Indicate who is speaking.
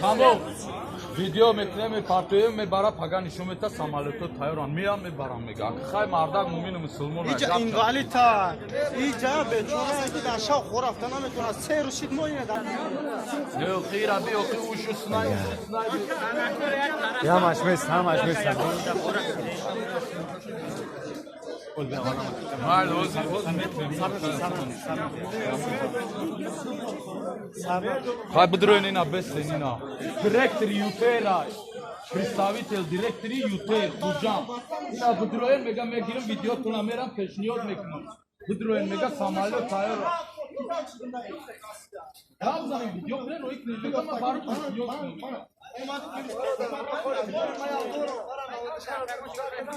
Speaker 1: Тамом. Видео мекунем, мепартоем, мебара, пага нишон мета, самолёто тайёран, меям, мебарам, мега. Хай, мардак мумину мусулмон.
Speaker 2: Иҷа инвалидта, иҷа бечора, ки дар шав хор рафта наметавонад. Се рӯз шид мо ина.
Speaker 1: Не, хира би, охи ушу снай, снай.
Speaker 3: Ҳамаш мест, ҳамаш мест.
Speaker 1: Мал, ҳозир, ҳозир мекунем. Хай, бидроен ина, бесен ина. Директори ЮТР, представител директори ЮТР Хуҷанд. Ина бидроен, мега, мегирам видеотона, мерам пешниҳод мекунам. Бидроен, мега, самолёт тайёр. Гап занем, видео кунем, рои кунем, мега, ман баро пешниҳод кунем.